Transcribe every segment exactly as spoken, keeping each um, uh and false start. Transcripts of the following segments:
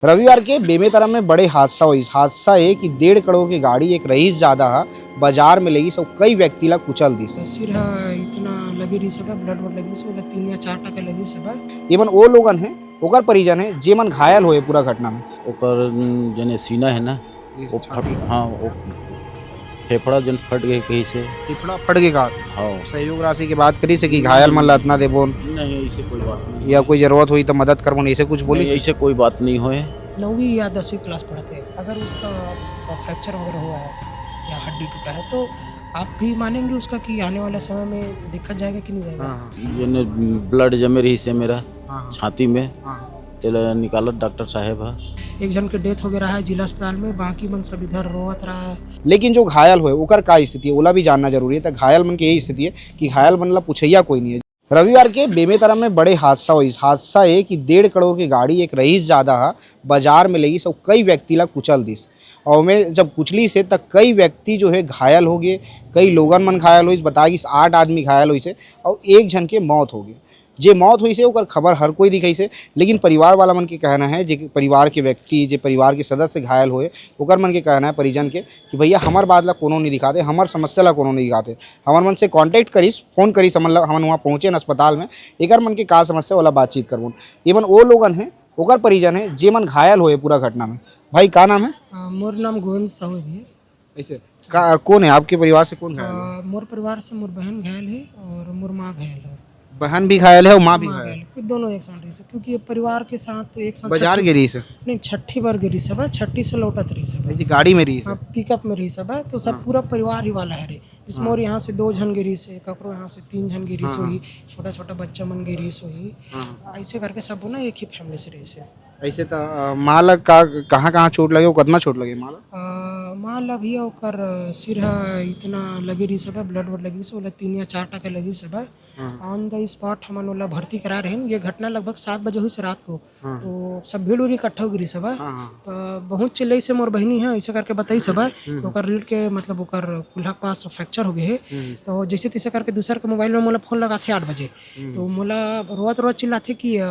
रविवार के बेमेतरा में बड़े हादसा होइस। हादसा ये कि डेढ़ करोड़ के गाड़ी एक रईस जादा ह बाजार में लेगिस अउ कई व्यक्ति ला कुचल दिस। सिर ह इतना लगे रहिस हवय, blood वड लगे रहिस हवय, ओला तीन या चार टका लगे रहिस हवय। ये मन ओ लोगन हे, ओकर परिजन हे, जे मन घायल होए पूरा घटना में। ओकर, उम, जने सीना हे ना, ये वो छाती। फट, हाँ, वो फेफड़ा जन फट गए कहीं से। फेफड़ा फट गए का? हाँ। सहयोग राशि के बात करिस हे कि घायल मन ला अतना देबो नहीं, ऐसे कोई बात नहीं। या कोई जरूरत होई तो मदद करबो, ऐसे कुछ बोलिस? नहीं, ऐसे कोई बात नहीं होए। नौवीं या दसवीं class पढ़त हे, अगर उसका फ्रैक्चर वगैरह हुआ है या हड्डी टूटा है, तो आप भी मानेंगे उसका कि आने वाला समय में दिक्कत जाएगा कि नहीं जाएगा? हाँ, हाँ। ये ने blood जमे रहिस हे मेरा हाँ, हाँ। छाती में, हाँ, हाँ। तेला निकालत डॉक्टर साहेब ह। एक झन के डेथ हो गया रहा है जिला अस्पताल में, बाकी मन सब इधर रोवत रहा है। लेकिन जो घायल होए, ओकर का स्थिति है, ओला भी जानना जरूरी है। त घायल मन के यही स्थिति है कि घायल मन ला पुछैया कोई नहीं है। रविवार के बेमेतरा में बड़े हादसा होइस। हादसा ये कि डेढ़ करोड़ के गाड़ी एक रईस जादा ह बाजार में लेगिस अउ कई व्यक्ति ला कुचल दिस। अउ ओमे जब कुचलिस हे, त कई व्यक्ति जो है घायल हो गए, कई लोगन मन घायल होइस। बताया कि आठ आदमी घायल होइस हे अउ एक झन के मौत हो गए। जे मौत होइस हे, ओकर खबर हर कोई दिखाइस हे, लेकिन परिवार वाला मन के कहना है, जे परिवार के व्यक्ति, जे परिवार के सदस्य घायल होए, ओकर मन के कहना है, परिजन के, कि भैया, हमर बात ला कोनो नहीं दिखाते, हमर समस्या ला कोनो नहीं दिखाते। हमर मन से contact करिस, फोन करिस, हमन ला, हमन वहाँ पहुँचेन अस्पताल में, एकर मन के का समस्या, ओला बातचीत करबोन। ये मन ओ लोगन हे, ओकर परिजन हे, जे मन घायल होए पूरा घटना में। भाई, का नाम है? अ, मोर नाम गोविंद साहू है भैया। ऐसे का, कौन है आपके परिवार से, कौन घायल है? अ, मोर परिवार से मोर बहन घायल है और मोर माँ घायल है। बहन भी घायल है और माँ भी माँ घायल है? घायल, दोनों एक साथ रहिस हे, क्योंकि ये परिवार के साथ एक साथ बाजार छठी गे रहिस हे? नहीं, छठी बार गे रहिस हे, छठी से लौटत रहिस हे। ऐसी गाड़ी में रहिस हे? हाँ, पिकअप में रहिस हे, तो सब हाँ। पूरा परिवार ही वाला है रे। जिसमें हाँ। और यहाँ से दो झन गे रहिस हे, ककरो यहाँ से तीन झन गे रहिस हाँ, हाँ। होही, छोटा-छोटा बच्चा मन गे रहिस होही। हाँ, हाँ। ऐसे करके सब ना एक ही फैमिली से रहिस हे। ऐसे त, अ, माँ ला का, कहाँ-कहाँ चोट लगे, वो कितना चोट लगे माँ ला? अ, माँ ला भैया ओकर सिर ह इतना लगे रहिस हवय, blood वड लगे रहिस हवय, ओला तीन या चार टका लगे रहिस हवय। हाँ। On the spot हमन ओला भर्ती करा रहेन। ये घटना लगभग सात बजे होइस रात को। हाँ। तो सब भीड़ उड़ इकट्ठा हो गे रहिस हवय। हाँ, हाँ। तो बहुत चिल्लाइस हे मोर बहिनी ह, ऐसे करके बताइस हवय। हम्म। तो ओकर रीढ़ के, मतलब, ओकर कुल्हा के पास फ्रैक्चर हो गए हे। हम्म। तो जैसे तैसे करके दूसर के मोबाइल में मोला फोन लगाथे आठ बजे। हम्म। तो मोला रोवत रोवत चिल्लाथे कि, अ,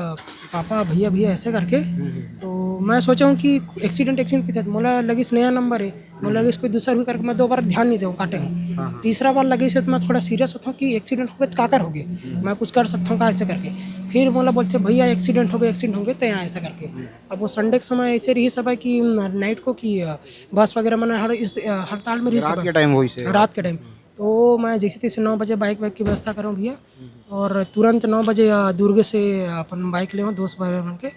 "पापा, भैया, भैया", ऐसे करके। हम्म। तो मैं सोचा हूँ कि एक्सीडेंट, एक्सीडेंट की तरह मोला लगिस नया नंबर है, मोला लगिस कोई दूसर हुई करके मैं दो बार ध्यान नहीं देऊँ, काटे हूँ। हाँ, हाँ। तीसरा बार लगिस हे तो मैं थोड़ा सीरियस होता हूँ कि एक्सीडेंट हो गए तो का कर हो गए, हम्म। मैं कुछ कर सकता हूँ का, ऐसे करके। फिर मोला बोलथे, "भैया, एक्सीडेंट हो गए, एक्सीडेंट हो गए", तो यहाँ ऐसा करके। हम्म। अब वो संडे के समय ऐसे रहिस हवय कि नाइट को कि, अ, बस वगैरह मन हर इस, अ, हड़ताल में रहिस हवय। रात के टाइम होइस हे? रात के टाइम। तो मैं जैसे तैसे नौ बजे बाइक वाइक की व्यवस्था करूँ भैया, हम्म। और तुरंत नौ बजे, अ, दुर्ग से अपन बाइक ले हूँ, दोस्त वगैरह मन के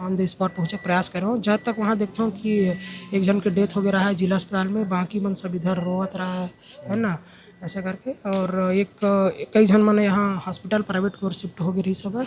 on the spot पहुँचे प्रयास करूँ। जब तक वहाँ देखता हूँ कि एक जन के डेथ हो गया रहा है जिला अस्पताल में, बाकी मन सब इधर रोवत रहा है, है ना, ऐसा करके। और एक, अ, कई जन मन यहाँ हॉस्पिटल प्राइवेट की ओर शिफ्ट हो गए रहिस हवय।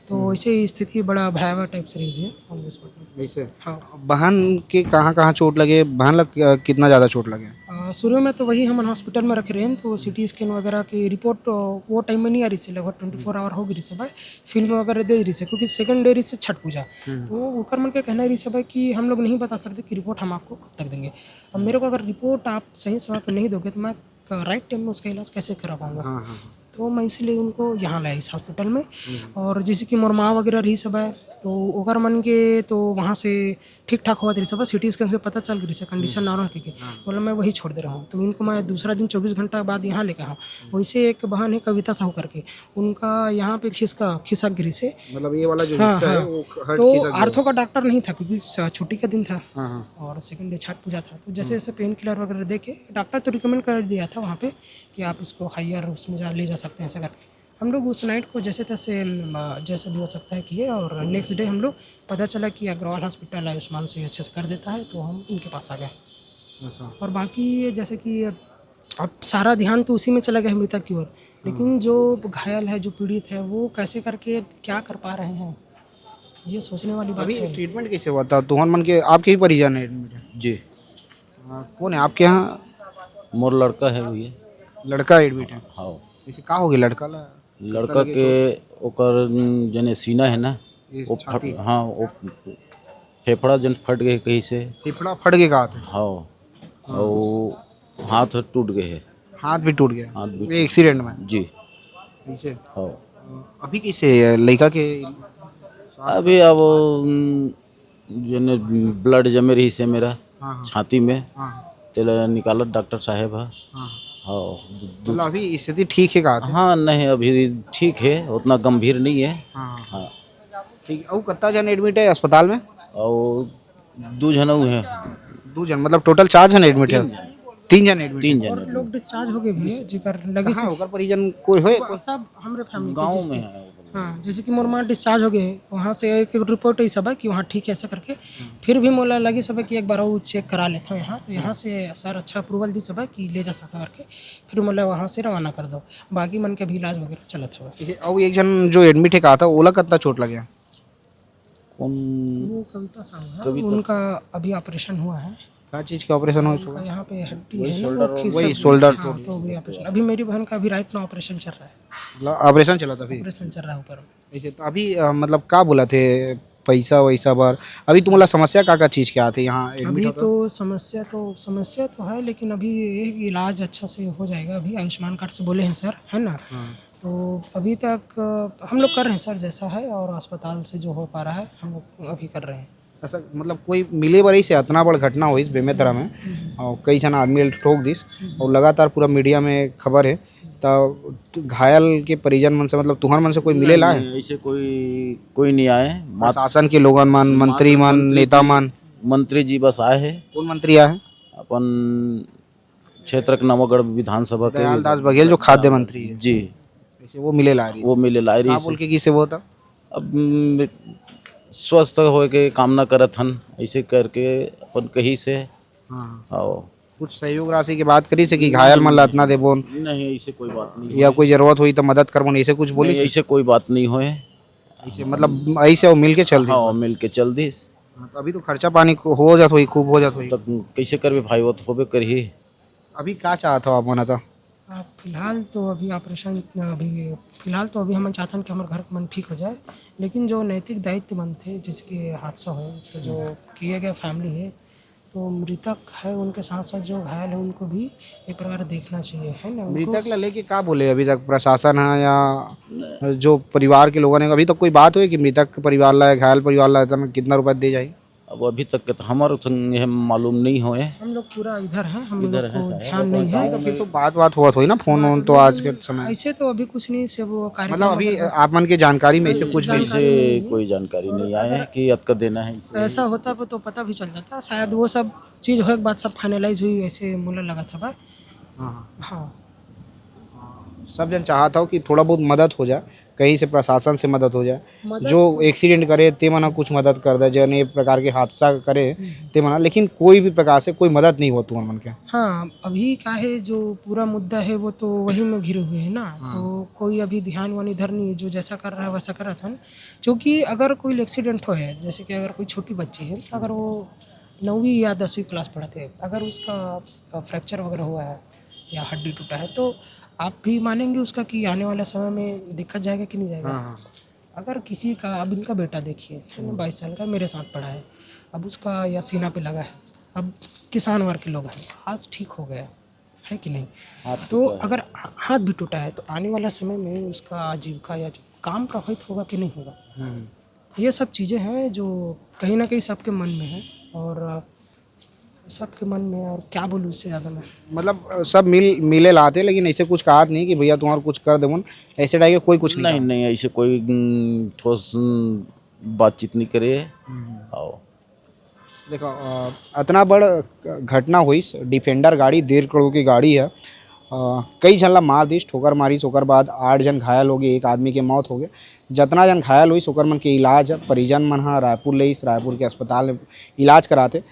तो हम्म। ऐसे ही स्थिति बड़ा भयावह टाइप से रही है on the spot में। ऐसे? हाँ। बहन के कहाँ-कहाँ चोट लगे? बहन ला क-, कितना ज़्यादा चोट लगे? अ, शुरू में तो वही हमन हॉस्पिटल में रखे रहेन, तो CT स्कैन वगैरह की रिपोर्ट, अ, वो टाइम में नहीं आ रहिस हे, लगभग ट्वेंटी फोर आवर हो गए रहिस हे भाई, फिल्म वगैरह दे रहिस हे, क्योंकि सेकंड डे रहिस हे छठ पूजा। हम्म। तो ओकर मन के कहना रहिस हे भाई कि हम लोग नहीं बता सकते कि रिपोर्ट हम आपको कब तक देंगे। अब हम्म। मेरे को अगर रिपोर्ट आप सही समय पर नहीं दोगे, तो मैं क-, राइट टाइम में उसका इलाज कैसे करा पाऊंगा? हाँ, हाँ, हाँ। तो मैं इसीलिए उनको यहाँ लाया इस हॉस्पिटल में। हम्म। और जैसे कि मोर माँ वगैरह रहिस हवय, तो ओकर मन के तो वहाँ से ठीक ठाक होवत रहिस हवय, CT स्कैन से पता चल गए रहिस हे, कंडीशन हम्म। नॉर्मल के, के। हाँ। बोला, "मैं वही छोड़ दे रहा हूँ।" तो इनको मैं दूसरा दिन चौबीस घंटा बाद यहाँ लेके आया हूँ। हम्म। वैसे एक बहन है कविता साहू करके, उनका यहाँ पे खिसका, खिसक गए रहिस हे। मतलब ये वाला जो हाँ, हिस्सा है, हाँ। वो ख-, हट तो खिसक गया। आर्थो का डॉक्टर नहीं था, क्योंकि स-, छुट्टी का दिन था। हाँ, हाँ। और सेकंड डे छठ पूजा था, तो जैसे हम्म। जैसे पेन किलर वगैरह दे के डॉक्टर तो रिकमेंड कर दिया था वहाँ पे कि आप इसको हायर उसमें जा, ले जा सकते हैं, ऐसा करके। हम लोग उस नाइट को जैसे तैसे, म, जैसे भी हो सकता है किए, और नेक्स्ट डे हम लोग पता चला कि अग्रवाल हॉस्पिटल आयुष्मान से अच्छे से कर देता है, तो हम इनके पास आ गए। अच्छा। और बाकी ये जैसे कि अब सारा ध्यान तो उसी में चला गया है मृतक की ओर, लेकिन हम्म। जो घायल है, जो पीड़ित है, वो कैसे करके क्या कर पा रहे हैं, ये सोचने वाली बात अभी है। ट्रीटमेंट कैसे हुआ था? तुहन मन के, आपके ही परिजर एडमिट है? जी। हाँ, कौन है आपके यहाँ? मोर लड़का है भैया। लड़का एडमिट है? हाँ। ऐसे का हो गया लड़का ला? लड़का कितना लगे के चोट? ओकर जने सीना है ना, ये वो छाती? फट, हाँ, वो फेफड़ा जन फट गए कहीं से। फेफड़ा फट गए का? हाँ। हाँ। और हाथ टूट गए है। हाथ भी टूट गया? हाथ भी ये टूट एक्सीडेंट में? जी। ऐसे? हाँ। अभी कैसे है लड़का के? अभी अब, उम, जेने ब्लड जमे रहिस हे मेरा हाँ, हाँ। छाती में, हाँ, हाँ। तेला निकालत डॉक्टर साहेब ह। हाँ, हाँ। हाँ, दु-, दु-, मतलब अभी स्थिति ठीक हे का? हाँ, नहीं, अभी ठीक हे, उतना गंभीर नहीं हे। हाँ, हाँ। हाँ। ठीक, अउ कत्ता झन एडमिट हे अस्पताल में? अउ दू झन अउ हे। दू झन, मतलब टोटल चार झन एडमिट हे? तीन झन। तीन झन एडमिट तीन हे। झन और एडमिट। लोग डिस्चार्ज हो गए भी है, जेकर लगी कहाँ से ओकर परिजन कोई होए? वो सब हमरे फैमिली के गाँव जिसके में है। हाँ, जैसे कि मोर माँ डिस्चार्ज हो गए, वहाँ से एक, एक रिपोर्ट ऐसा बा कि वहाँ ठीक है ऐसा करके। फिर भी मोला लगी सब कि एक बार वो चेक करा लेता हूँ यहाँ, तो यहाँ से सर अच्छा अप्रूवल दी सब कि ले जा सकता करके। फिर मोला वहाँ से रवाना कर दो। बाकी मन के भी इलाज वगैरह चलत हवे। जैसे अउ एक झन जो एडमिट हे कहा था, ओला कत्ता चोट लगे? कौन? वो कविता साहू है, कविता। उनका अभी ऑपरेशन हुआ है। का चीज के ऑपरेशन हुआ है? उनका यहाँ पे हड्डी वही है ना, shoulder वो और खींच वही सब। Shoulder। हाँ, तो अभी ऑपरेशन, अभी मेरी बहन का अभी राइट नाउ ऑपरेशन चल रहा है। मतलब ऑपरेशन चला था अभी? ऑपरेशन चल रहा है ऊपर। ऐसे तो अभी, अ, मतलब का बोला थे पैसा वैसा बर? अभी तुम्हारा समस्या का का चीज के आते यहाँ एडमिट अभी होता? तो समस्या तो, समस्या तो है, लेकिन अभी ये इलाज अच्छा से हो जाएगा। अभी आयुष्मान कार्ड से बोले हैं सर, है ना? हाँ। तो अभी तक, अ, हम लोग कर रहे हैं सर, जैसा है, और अस्पताल से जो हो पा रहा है हम लोग अभी कर रहे हैं। ऐसा मतलब कोई मिले बर से अतना बड़ घटना होइस बेमेतरा में, हम्म। और कई झन आदमी ल ठोक दिस, हम्म। और लगातार पूरा मीडिया में खबर है, त घायल के परिजन मन से, मतलब तुहर मन से कोई मिले ला है? नहीं, ऐसे कोई, कोई नहीं आए। मात- प्रशासन के लोगन मन, मंत्री मन, मंत्री नेता जी, मन? मंत्री जी बस आए हैं। कौन मंत्री आए हैं? अपन क्षेत्र के नवागढ़ विधानसभा के दयाल दास बघेल जो खाद्य मंत्री है। जी। ऐसे वो मिले ला रही वो से। मिले ला रही का से। बोल के किसे वो था? अब, म, स्वस्थ होए के कामना करत हन, ऐसे करके अपन कही से। हाँ। आओ। कुछ सहयोग राशि की बात करी से कि घायल मन ला अतना देबोन? नहीं, ऐसे कोई बात नहीं या होए। कोई जरूरत होई तो मदद करबोन, ऐसे कुछ बोली नहीं, से? ऐसे कोई बात नहीं होए। ऐसे मतलब ऐसे वो मिल के चल दी? हाँ, मिल के चल दिस। हाँ, तो अभी तो खर्चा पानी को हो जात होई, खूब हो जात होई। तो कैसे करबे भाई, वो तो होबे करही। अभी का चाहत हो आप मन तो? आ, फिलहाल तो अभी ऑपरेशन, अभी फिलहाल तो अभी हम चाहते हैं कि हमारे घर के मन ठीक हो जाए, लेकिन जो नैतिक दायित्व बनते, जैसे कि हादसा हो तो जो हम्म। किए गए फैमिली है, तो मृतक है, उनके साथ साथ जो घायल है उनको भी एक प्रकार देखना चाहिए, है ना? उनको मृतक ला लेके का बोले अभी तक प्रशासन है या जो परिवार के लोगों ने, अभी तक कोई बात हुई कि मृतक के परिवार ला या घायल परिवार ला इतना कितना रुपया दे जाए? अब अभी तक के तो हमारे संग ये मालूम नहीं होए। हम लोग पूरा इधर हैं, हम इधर लोग हैं को साहब, ध्यान अपना नहीं है। गाँव तो फिर में तो बात बात हुआ थोड़ी ना, फोन वोन तो आज के समय। ऐसे तो अभी कुछ नहीं से वो कार्यक्रम मतलब अभी वगैरह आप मन के जानकारी में ऐसे कुछ भी? जानकारी ऐसे नहीं है। कोई जानकारी और नहीं आया अगर है कि अतका देना है इसे। ऐसा होता वो तो पता भी चल जाता, शायद वो सब चीज़ होए के बाद सब फाइनलाइज हुई, ऐसे मुला लगा था बा। हाँ, हाँ। हाँ। सब जन चाहत हो कि थोड़ा बहुत मदद हो जाए, कहीं से प्रशासन से मदद हो जाए। मदद जो तो एक्सीडेंट करे ते मन कुछ मदद कर दे, जन ये प्रकार के हादसा करे हम्म। ते मन, लेकिन कोई भी प्रकार से कोई मदद नहीं होत तुमन मन के। हाँ, अभी का है जो पूरा मुद्दा है वो तो वही में घिरे हुए है ना, हाँ। तो कोई अभी ध्यान वान इधर नहीं है, जो जैसा कर रहा है वैसा कर रहा था ना। क्योंकि अगर कोई एक्सीडेंट हो है, जैसे कि अगर कोई छोटी बच्ची है, अगर वो नौवीं या दसवीं क्लास पढ़ते हैं, अगर उसका फ्रैक्चर वगैरह हुआ है या हड्डी टूटा है, तो आप भी मानेंगे उसका कि आने वाला समय में दिक्कत जाएगा कि नहीं जाएगा? हाँ, हाँ। अगर किसी का, अब इनका बेटा देखिए, है ना, हम्म। बाईस साल का, मेरे साथ पढ़ा है, अब उसका या सीना पे लगा है, अब किसान वर्ग के लोग हैं, आज ठीक हो गया, है कि नहीं? हाथ तो टूटा है। अगर हा-, हाथ भी टूटा है, तो आने वाला समय में उसका आजीविका या जो काम प्रभावित होगा कि नहीं होगा? हम्म। ये सब चीज़ें हैं जो कहीं ना कहीं सबके मन में है, और सबके मन में, और क्या बोलूँ इससे ज़्यादा मैं। मतलब, अ, सब मिल, मिले लाते, लेकिन ऐसे कुछ कहा नहीं कि भैया तुम्हारा कुछ कर देवन, ऐसे टाइप के कोई कुछ नहीं नहीं, कहा? नहीं, ऐसे कोई, उम, ठोस, उम, बातचीत नहीं करे। हम्म। आओ। देखो, अ, अतना बड़ घटना होइस, डिफेंडर गाड़ी, डेढ़ करोड़ की गाड़ी है, अ, कई झन ला मार दिस, ठोकर मारिस, ओकर बाद आठ झन घायल हो गए, एक आदमी के मौत हो गए। जतना झन घायल होइस, ओकर मन के इलाज, परिजन मन ह रायपुर लेइस, रायपुर के अस्पताल में इलाज कराते।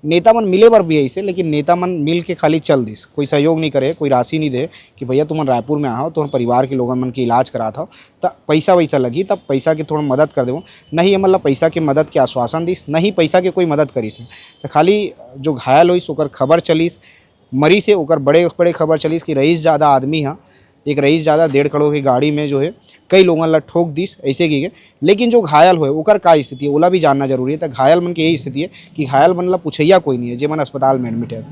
नेता मन मिले बर भी अइसे, लेकिन नेता मन मिल के खाली चल दिस, कोई सहयोग नहीं करे, कोई राशि नहीं दे कि भैया तुमन रायपुर में आओ, तुमन परिवार के लोगन मन के इलाज करात हव, त पैसा वैसा लगही, तब पैसा के थोड़ा मदद कर देवो। नहीं, ये मतलब पैसा के मदद के आश्वासन दिस, नहीं पैसा के कोई मदद करिस हे। त खाली जो घायल होइस ओकर खबर चलिस, मरिस हे ओकर बड़े बड़े खबर चलिस कि रईस जादा आदमी ह, एक रईस जादा डेढ़ करोड़ की गाड़ी में जो है कई लोगन ला ठोक दिस, ऐसे की के। लेकिन जो घायल होए ओकर का स्थिति है, ओला भी जानना जरूरी है। त घायल मन के यही स्थिति है कि घायल मन ला पूछैया कोई नहीं है, जे मन अस्पताल में एडमिट है।